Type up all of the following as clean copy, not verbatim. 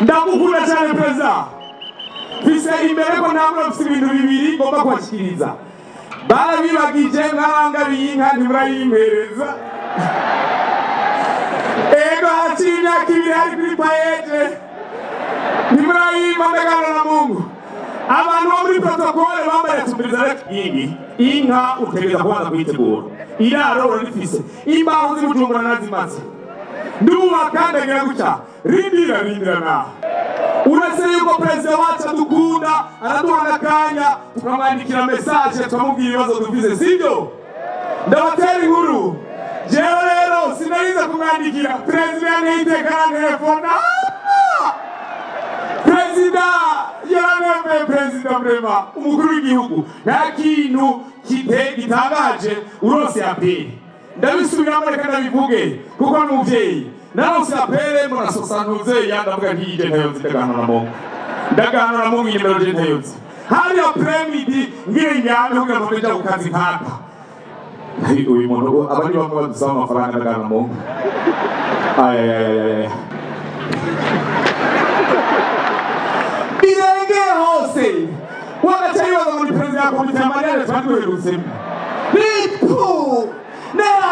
Ndagukunda cyane perezida. Mfise imbere ko ntabwo mfise ibintu bibiri ngomba kubashyikiriza. Barabibagije, mwarangabiye inka ntimurayimpereza. Ego, haciye imyaka 2 hari kuri PAEEJ, ntimurayimpa. Ndagana na Mungu, abantu bo muri protocole bambaye tumbiriza reka inka utegereza kubanza kuyitegura, iraro urarifise, imbaho z'Ibujumbura nazimaze, ndubaka, ndagira gutya. Rindira, rindira nawe. Uretse yuko perezida wacu adukunda, araduha n'akanya tukamwandikira message, tukamubwira ibibazo dufise, sibyo? Ndabatera inkuru. Jewe rero sinariza kumwandikira perezida, yanteye arantelefona. Perezida yarantemeye, perezida vraiment, umukuru w'igihugu. Nta kintu gitangaje uronse appel. Ndabisubiramo, reka ndabivuge kuko ni umuvyeyi. Naronse appel murasosantuze, yandavuga ntiyije ntayonzi. Ndaganura mu, ndaganura mu nimero je ntayonzi. Hari après-midi ngire njyame kugira ngo nja ku kazi nkaka. Uyu muntu aba ni bamwe badusaba amafaranga. Ndaganura mu, ayayayaya, birengeye hose, wagaca yibaza ngo ni perezida ya komite ya mariage twari duherutsemo bipu nera.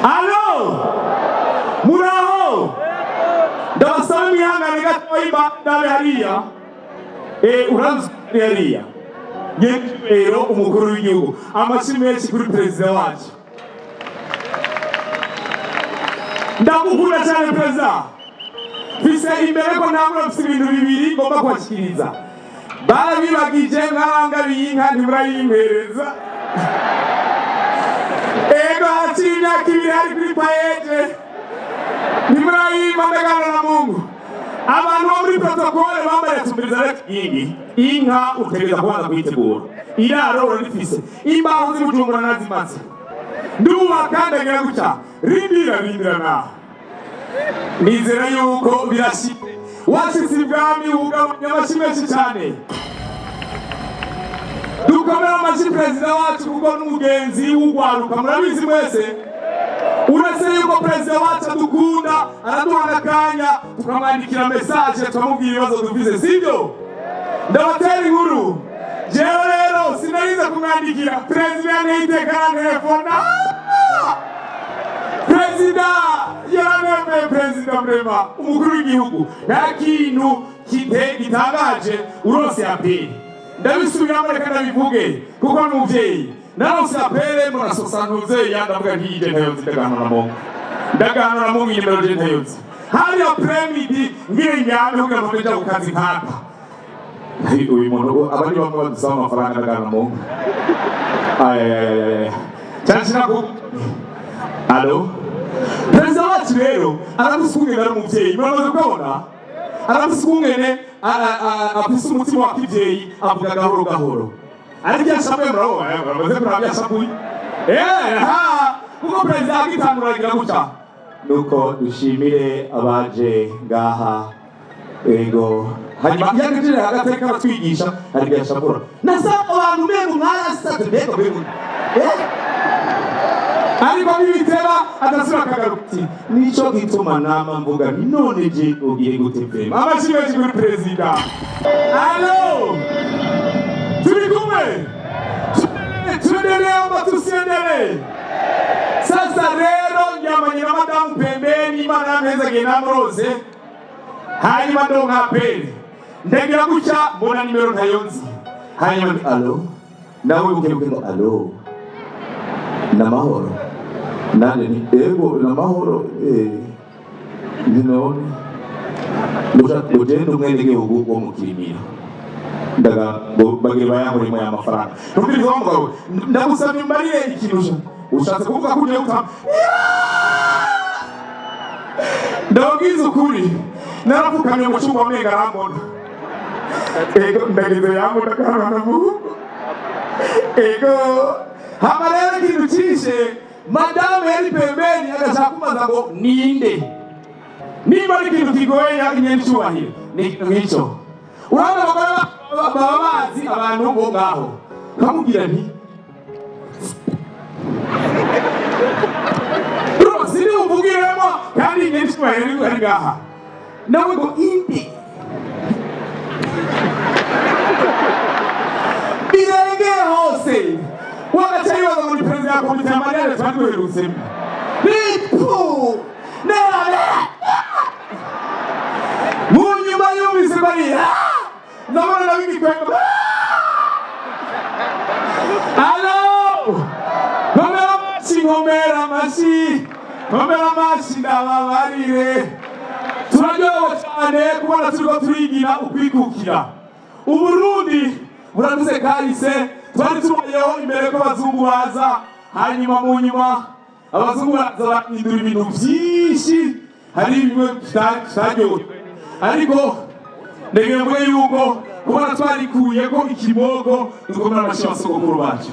Allô, muraho? Ndabasaba mwihangane gatoyi, ndabe hariya. Uranzi hariya rero umukuru w'igihugu. Amashyi menshi kuri perezida wacu. Ndagukunda cyane perezida. Mfise imbere ko ntabwo mfise ibintu bibiri ngomba kubashyikiriza. Barabibagije, mwarangabiye inka ntimurayimpereza. Ego, haciye imyaka 2 hari kuri PAEEJ, ntimurayimpa. Ndagana na Mungu, abantu bo muri protocole bambaye tumbiriza reka inka utegereza kubanza kuyitegura, iraro urarifise, imbaho z'Ibujumbura nazimaze, ndubaka, ndagira gutya. Rindira, rindira nawe. Nizera yuko birashitse, washitse ibwami wugabanya. Amashyi menshi cyane, dukomere amashyi perezida wacu kuko n'umugenzi w'ugwaruka, murabizi mwese. Uretse yuko perezida wacu adukunda, araduha n'akanya tukamwandikira message, tukamubwira ibibazo dufise, sibyo? Ndabatera inkuru. Jewe rero sinariza kumwandikira perezida, yanteye arantelefona. Perezida yarantemeye, perezida vraiment, umukuru w'igihugu. Nta kintu gitangaje uronse appel. Ndabisubiramo, reka ndabivuge kuko ni umuvyeyi. Naronse appel murasosantuze, yandavuga ntiyije ntayonzi. Ndaganura mu, ndaganura mu nimero je ntayonzi. Hari après-midi ngire njyame kugira ngo nja ku kazi nkaka. Uyu muntu aba ni bamwe badusaba amafaranga. Ndaganura mu, ayayayaya, cyane cyane ku allô. Perezida wacu rero arafise ukungene ari umuvyeyi, muramaze kubabona, arafise ukungene afise umutima wa kivyeyi, avuga gahoro gahoro, ariko iyo ashavuye murabona, muramaze kuraba iyo ashavuye. Ha, kuko perezida agitangura agira gutya. Nuko dushimire abaje ngaha. Ego, hanyuma iyo agejeje hagati ariko aratwigisha, hari igihe ashavura. Nasaba abantu, mbega mwarasaze, mbega mbega, ariko nibiteba adasubira akagaruka ati nico gituma nama mvuga nti none je ugiye gute vraiment. Amashyi menshi kuri perezida. Allô, turi kumwe, tuendelee ama tusiendelee? Sasa rero njyamanye na madamu pembeni, Imana yampezagiye namurose. Hanyuma ndonka appel, ndagira gutya mbona nimero ntayonzi. Hanyuma allô, nawe bukebuke ngo allô, namahoro? Nande ni ego, namahoro. Ni none ugenda umwenegihugu wo mu Kirimiro, ndaga ngo bagire bayankuremo ya mafaranga. Numviriza wa mugabo, ndagusabye mbarire ikintu. Ushatse kuvuga ko ugiye gutama? Ndababwiza ukuri, narapfukamye mu cyumba, wamenga arambona. Ego, ndageze yambona akarana muhungu. Ego, hama rero ikintu cishe, madamu yari pembeni agashaka kumaza ngo ninde. Niba ari ikintu kigoye nyencubahiro ni ikintu nk'icyo. Urabona abagore Baba bazi abantu bo ngaho. Nkamubwira nti: "Bro, siri uvugiremo kandi nyinshi bahera ari ngaha." Nawe ngo inde birengeye hose, wagaca yibaza ngo ni perezida wa komite ya mariage twari duherutsemo. Bipu nera mu nyuma yumvise ko ari ndabona nawe imikwego. Alo, nkomera amashyi, nkomera amashyi, nkomera amashyi, ndababarire. Turaryohewe cyane kubona turiko turigira ukwikukira. Uburundi buravuze kahise twari tubayeho imbere ko abazungu baza. Hanyuma mu nyuma abazungu baraza bahindura ibintu byinshi, hari bimwe tutaryohewe, ariko ndagira mvuge yuko kubona twarikuye ko ikiboko, dukomera amashyi abasogokuru bacu,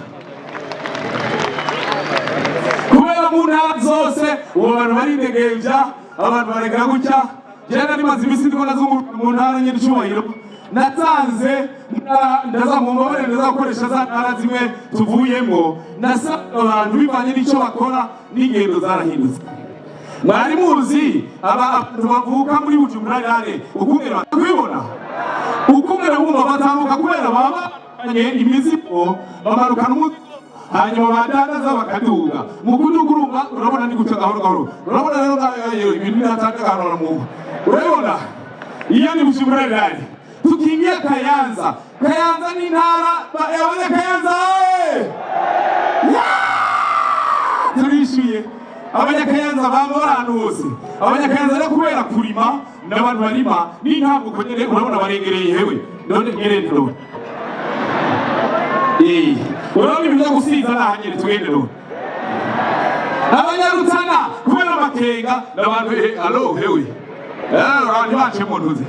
kubera mu ntara zose ubu abantu baridegembya, abantu barega gutya. Jewe nari maze iminsi ndiko nazunguruka mu ntara nyene icubahiro nasanze ndaza mu mbabarire, ndaza gukoresha za ntara zimwe tuvuyemwo. Nasanga abantu bivanye n'ico bakora n'ingendo zarahindutse. Mwari muzi aba abantu bavuka muri Bujumbura rare ukungera kubibona, ukungera bumva batambuka, kubera baba banye imizigo, bamanukana umuzigo, hanyuma badandaza bakaduga. Mu kuduga urumva urabona ni gutya gahoro gahoro. Urabona rero ngayo ibintu biratanga mu urabibona. Iyo ni Bujumbura rare. Tukiingia Kayanza, Kayanza ni intara abanya Kayanza, turishyuye. Abanyakayanza baba bari ahantu hose. Abanyakayanza rero kubera kurima n'abantu barima n'intambuko nyene, urabona barengereye. Hewe none ngerende none, urabona ibintu byo gusiza naha nyene. Tugende none. Abanyarutana kubera amakenga n'abantu, alo hewe, abantu bace mu ntuze.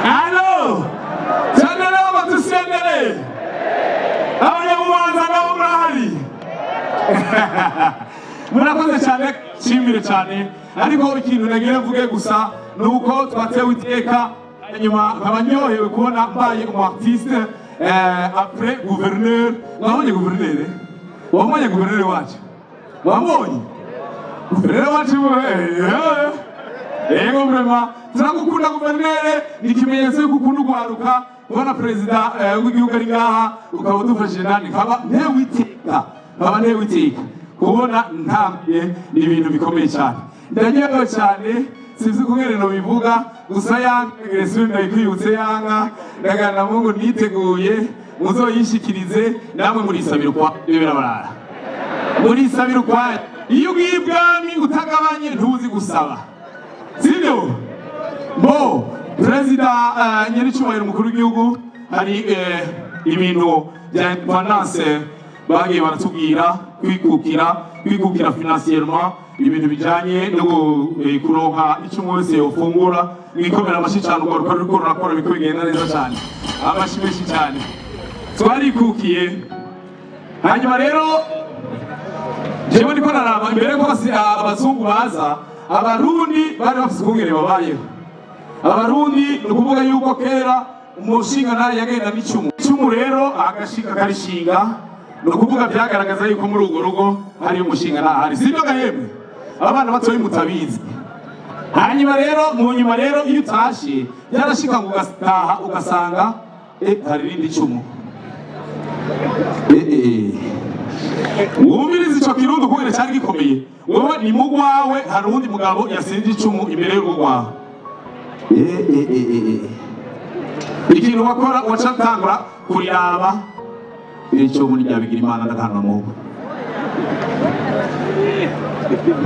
Alo cyane rero batusendere. Abanyabubanza nabo murahari, murakoze cyane, nshimire cyane. Ariko ikintu nagira mvuge gusa ni uko twatewe iteka, hanyuma nkaba ndyohewe kubona mbaye umu artiste après gouverneur. Mwabonye gouverneur? Wabonye gouverneur wacu? Wabonye gouverneur wacu? Yego, vraiment turagukunda gouverneur. Ni ikimenyetso yuko ukunda ugwaruka kubona perezida w'igihugu ari ngaha, ukaba udufashije. Nani nkaba ntewe iteka, nkaba ntewe iteka kubona ntambiye. Ni ibintu bikomeye cyane, ndaryohewe cyane, sinzi ukungene bivuga gusa. Yanga agression ndayikwibutse, yanga ndagana Mungu niteguye muzoyishikirize namwe. Murisabira ukwa birabarara, murisabira ukwayo. Iyo ugiye ibwami utagabanye ntuzi gusaba, sibyo? Bo perezida, nyiricyubahiro umukuru w'igihugu, hari ibintu bya indépendance bagiye baratubwira, kwikukira, kwikukira financièrement, ibintu bijanye no kuronka icyo umwe wese yofungura. Mwikomera amashyi cyane urwo ruriko rurakora, biriko bigenda neza cyane. Amashyi menshi cyane. Twarikukiye. Hanyuma rero jewe ndiko naraba imbere ko abazungu baza, Abarundi bari bafise ukungene babayeho. Abarundi ni ukuvuga yuko kera umushinga ntare yagenda n'icumu. Icumu rero agashinga akarishinga, ni ukuvuga byagaragaza yuko muri urwo rugo hariyo umushinga ntahari, sibyo gahemwe? Abana batoyi mutabizi. Hanyuma rero mu nyuma rero iyo utashe byarashika ngo ugataha ugasanga hari irindi cumu. Wumviriza ico kirundi ukungene cari gikomeye. Wowe ni mu rwawe hari uwundi mugabo yasinze icumu imbere y'urugo rwawe. Ikintu wakora waca utangura kuriraba: iri cumu ni rya Bigirimana, ndagahana mu.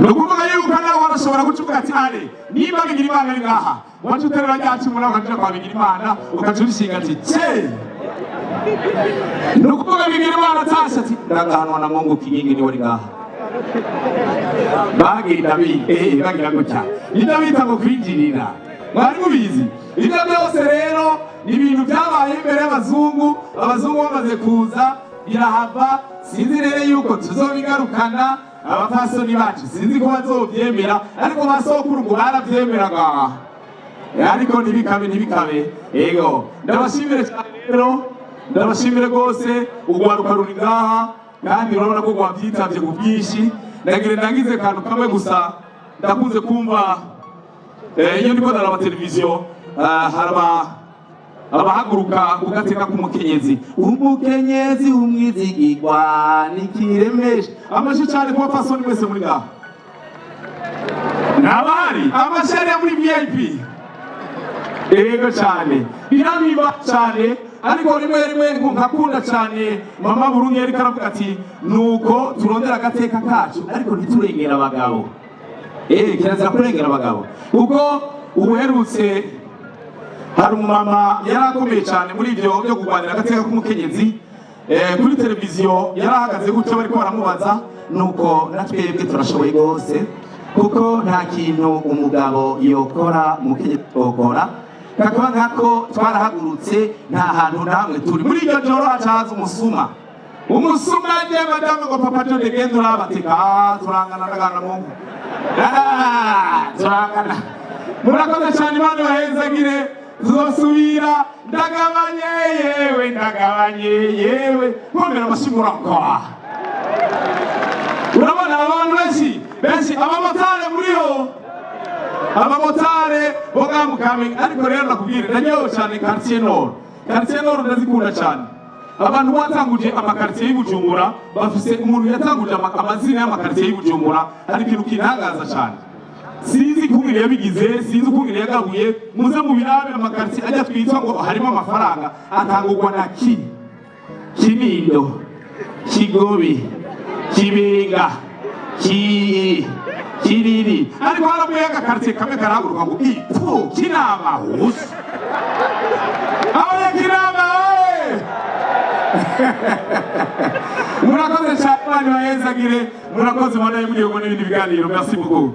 Ni ukuvuga yuko nawe warashobora guca uvuga ati: "Ale, niba Bigirimana ari ngaha." Waca uterura rya cumu nawe ukaja kwa Bigirimana, ukaca urishinga ati: "Ce." Ni ukuvuga Bigirimana atashe ati: "Ndagahanwa na Mungu, Kigingi niwe ari ngaha." Bagenda bagira gutya, nibyo bita ngo kwinjirira. Mwari mubizi? Ibyo byose rero ni ibintu byabaye imbere y'abazungu. Abazungu bamaze kuza birahava. Sinzi rero yuko tuzobigarukana. Abapfasoni bacu sinzi ko bazovyemera, ariko ba sokuru ngo baravyemeraga. Ariko ntibikabe, ntibikabe. Ego, ndabashimire cyane. Rero ndabashimire rwose, urwaruka ruri ngaha kandi urabona ko rwabyitavye ku bwinshi. Ndagira ndangize akantu kamwe gusa. Ndakunze kumva iyo ndiko ndaraba televiziyo, haraba abahaguruka ku gateka k'umukenyezi, umukenyezi umwizigirwa nikiremesha. Amashi cyane ku bapfasoni mwese muri ngaha. Ntabahari? Amashi ariya muri VIP. Yego cyane, birabiba cyane, ariko rimwe rimwe nkakunda cyane mama Burundi yariko aravuga ati nuko turondera agateka kacu ariko ntiturengera abagabo. Kirazira kurengera abagabo, kuko ubuherutse hari umumama yari akomeye cyane muri ibyo byo kurwanira agateka k'umukenyezi. Kuri televiziyo yari ahagaze gutyo, bariko baramubaza, nuko na twebwe turashoboye rwose, kuko nta kintu umugabo yokora umukenyezi yokora, kakaba nkako twarahagurutse, nta hantu namwe turi. Muri iryo joro haca haza umusuma, umusuma nje madamu ngo papa John genda urabateka. Ah, turangana ndagana mungu. Ah, turangana. Murakoze cyane, Imana ibahezagire, tuzosubira. Ndagabanye yewe, ndagabanye yewe, nkomera amashyi murakwa. Urabona abantu benshi benshi, abamotari muriho, abamotari bo ngaha mu Kamenge. Ariko rero nakubwira, ndaryohewe cyane. Quartier Nord, Quartier Nord ndazikunda cyane. Abantu batanguje amakartier y'Ibujumbura, bafise umuntu yatanguje amazina y'amakartier y'Ibujumbura. Hari ikintu kintangaza cyane, sinzi ukungene yabigize, sinzi ukungene yagabuye. Muze mu birabe, amakartier ajya twitwa ngo harimo amafaranga atangurwa na ki Kinindo, Kigobe, Kibenga, ki Kiriri, ariko haramuye agakartier kamwe karahaguruka ngo ipfu Kinama husu. Abanyakinama oye! Murakoze cyane, Imana ibahezagire. Murakoze, mubanaye mugiye kubona ibindi biganiro. Merci beaucoup.